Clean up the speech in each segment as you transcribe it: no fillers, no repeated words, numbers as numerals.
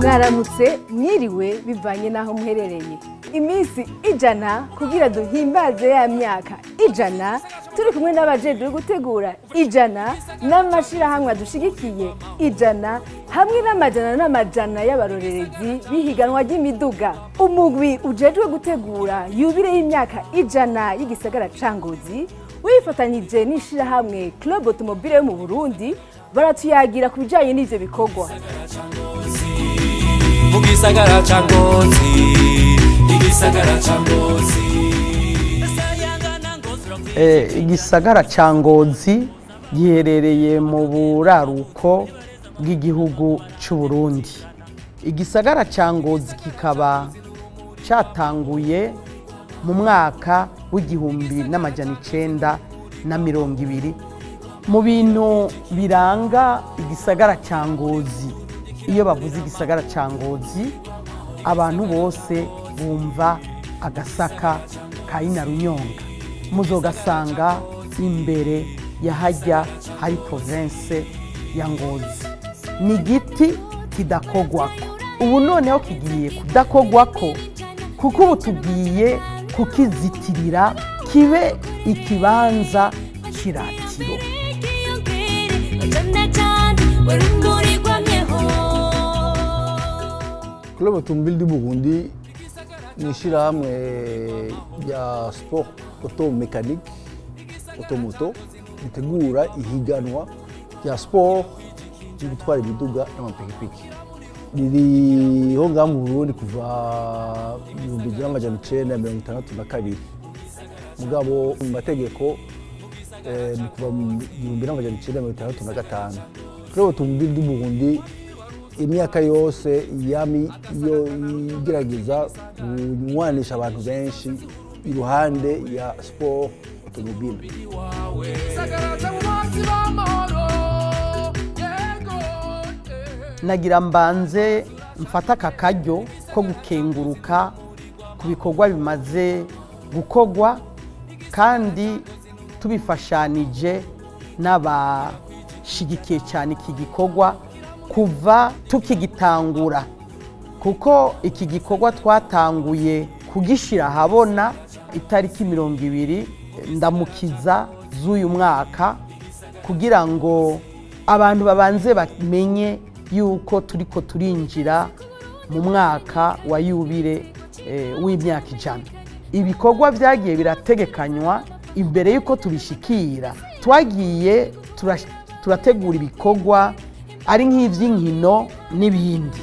Mwaramutse, mwiriwe, bivanye n'aho muherereye. Iminsi 100 kugira duhimbaze ya myaka 100 turi kumwe n'abajejwe gutegura 100 n'amashirahamwe adushigikiye 100 hamwe n'amajana n'amajana y'abarorerezi bihiganwa ry'imiduga. Umugwi ujejwe gutegura yubile y'imyaka 100 y'igisagara ca Ngozi wifatanyije n'ishirahamwe Club Automobile yo mu Burundi baratuyagira ku bijanye n'ivyo bikorwa. Mugisagara ca Ngozi, igisagara ca Ngozi. Igisagara ca Ngozi giherereye mu buraruko bw'igihugu c'u Burundi. Igisagara ca Ngozi kikaba catanguye mu mwaka w'1920. Mu bintu biranga igisagara ca Ngozi, iyo bavuze igisagara ca Ngozi abantu bose bumva agasaka ka Inarunyonga. Muzogasanga imbere ya hajya hari province ya Ngozi. Ni igiti kidakogwako. Ubu noneho kigiye kudakogwako kuko ubu tugiye kukizitirira kibe ikibanza kiratiro. Club Automobile du Burundi ni ishirahamwe rya sport auto-mécanique, automoto, ritegura ihiganwa rya sport ryo gutwara imiduga n'amapikipiki. Ririho ngaha mu Burundi kuva 1962, mugabo mu mategeko ni kuva mu 1965. Club Automobile du Burundi imyaka yose yami yo igerageza kunywanisha abantu benshi iruhande ya sport automobile. Nagira mbanze mfata aka karyo ko gukenguruka ku bikorwa bimaze gukorwa kandi tubifashanije n'abashigikiye cyane iki gikorwa kuva tukigitangura, kuko iki gikorwa twatanguye kugishira ahabona itariki 20 ndamukiza z'uyu mwaka, kugira ngo abantu babanze bamenye yuko turiko turinjira mu mwaka wa yubile w'imyaka 100. Ibikorwa vyagiye birategekanywa imbere yuko tubishikira, twagiye turategura ibikorwa ari nk'ivy'inkino n'ibindi.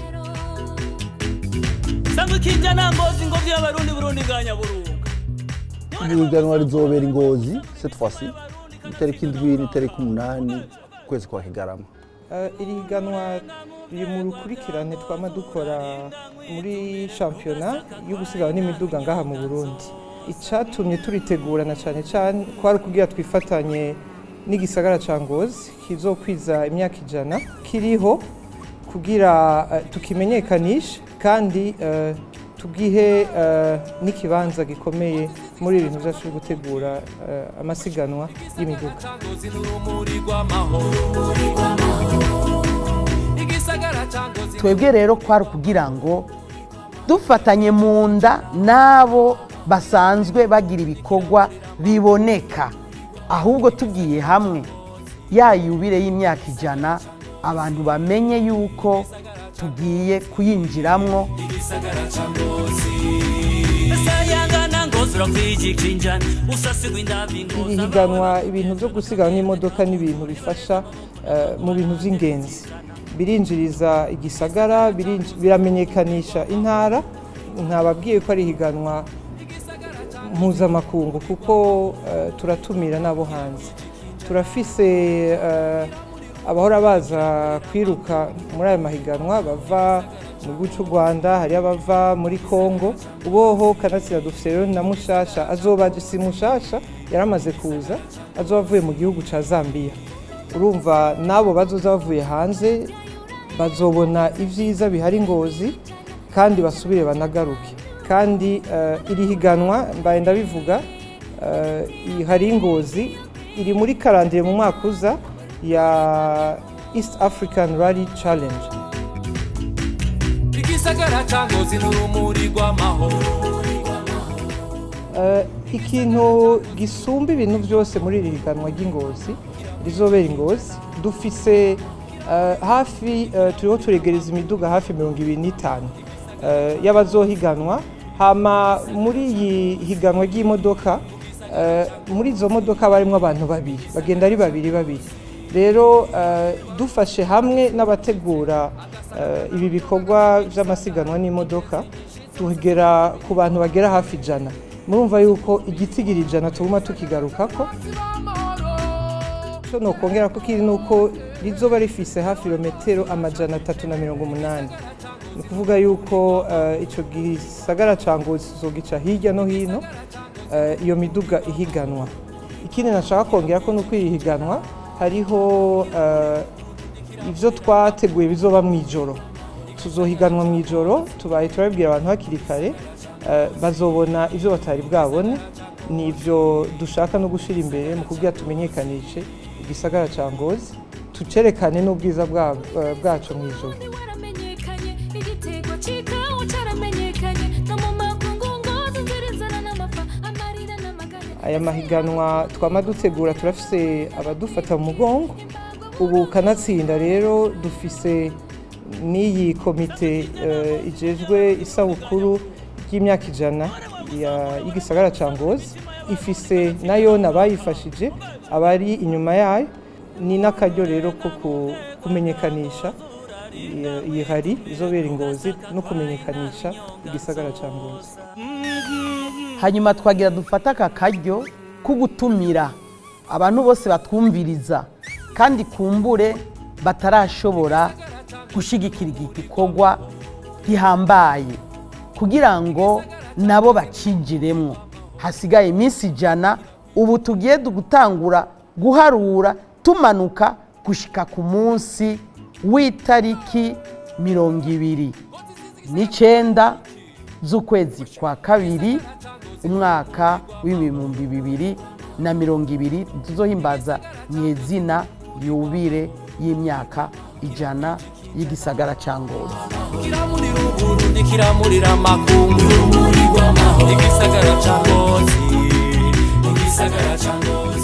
Ihiganwa rizobera i Ngozi cette fois-ci itariki 7 n'itariki 8 ukwezi kwa Kigarama. Iri higanwa riri mu rukurikirane twama dukora muri shampiyona yo gusiganwa n'imiduga ngaha mu Burundi. Icatumye turitegura na cane cane kwari kugira twifatanye n'igisagara ca Ngozi kizokwiza imyaka 100 kiriho, kugira tukimenyekanishe kandi tugihe n'ikibanza gikomeye muri ibintu byacu gutegura amasiganwa y'imiduga. Twebwe rero kwari kugira ngo dufatanye mu nda n'abo basanzwe bagira ibikorwa biboneka, ahubwo tugiye hamwe ya yubile y'imyaka 100 abantu bamenye yuko tugiye kuyinjiramwo. Iri higanwa ibintu byo gusiganwa n'imodoka n'ibintu bifasha mu bintu by'ingenzi, birinjiriza igisagara, biramenyekanisha intara. Ntababwiye ko ari higanwa mpuzamakungu kuko turatumira n'abo hanze. Turafise abahora baza kwiruka muri aya mahiganwa bava mu gihugu cy'u Rwanda, hari abava muri Kongo. Uboho kanatsinda dufise rero na mushasha azoba si mushasha yaramaze kuza, azoba avuye mu gihugu ca Zambia. Urumva nabo bazoza bavuye hanze bazobona ivyiza bihari Ngozi kandi basubire banagaruke. Kandi iri higanwa mbaye ndabivuga, hari Ngozi iri muri karandire mu mwaka uza ya East African Rally Challenge. Igisagara ca Ngozi n'urumuri rw'amahoro. Ikintu gisumba ibintu byose muri iri higanwa ry'Ingozi rizobera Ingozi, dufise hafi turiho turegereza imiduga hafi 25 y'abazohiganwa. Hama muri iyi higanwa ry'imodoka, muri izo modoka barimo abantu babiri, bagenda ari babiri babiri. Rero dufashe hamwe n'abategura ibi bikorwa by'amasiganwa n'imodoka, tugera ku bantu bagera hafi 100. Murumva yuko igitigiri 100 tuguma tukigarukako. Ico nokongera ko kiri nuko rizoba rifise hafi kilometero 380. Ni ukuvuga yuko ico gisagara ca Ngozi tuzogica hirya no hino iyo miduga ihiganwa. Ikindi nashaka kongera ko nuko iri higanwa hariho ivyo twateguye bizoba mw'ijoro. Tuzohiganwa mw'ijoro, tubaye turabibwira abantu hakiri kare, bazobona ivyo batari bwabone. Nivyo dushaka no gushira imbere mu kugira tumenyekanishe igisagara ca Ngozi, tucerekane n'ubwiza bwaco mw'ijoro. Aya mahiganwa twama dutegura turafise abadufata mu mugongo. Ubu kanatsinda rero dufise n'iyi komite ijejwe isabukuru ry'imyaka 100 y'igisagara ca Ngozi, ifise nayo nabayifashije abari inyuma yayo. Ni n'akaryo rero ko kumenyekanisha iyi hari izobera Ingozi no kumenyekanisha igisagara ca Ngozi. Hanyuma twagira dufata aka karyo ko gutumira abantu bose batwumviriza kandi kumbure batarashobora gushigikira igikorwa gihambaye kugira ngo nabo bacinjiremwo. Hasigaye iminsi 100, ubu tugiye gutangura guharura tumanuka gushika ku munsi w'itariki 29 z'ukwezi kwa kabiri umwaka w'2020, tuzohimbaza nyezina yubire y'imyaka 100 y'igisagara ca Ngozi. Kiramurira Uburundi, kiramurira amakungu, igisagara ca Ngozi, igisagara ca Ngozi.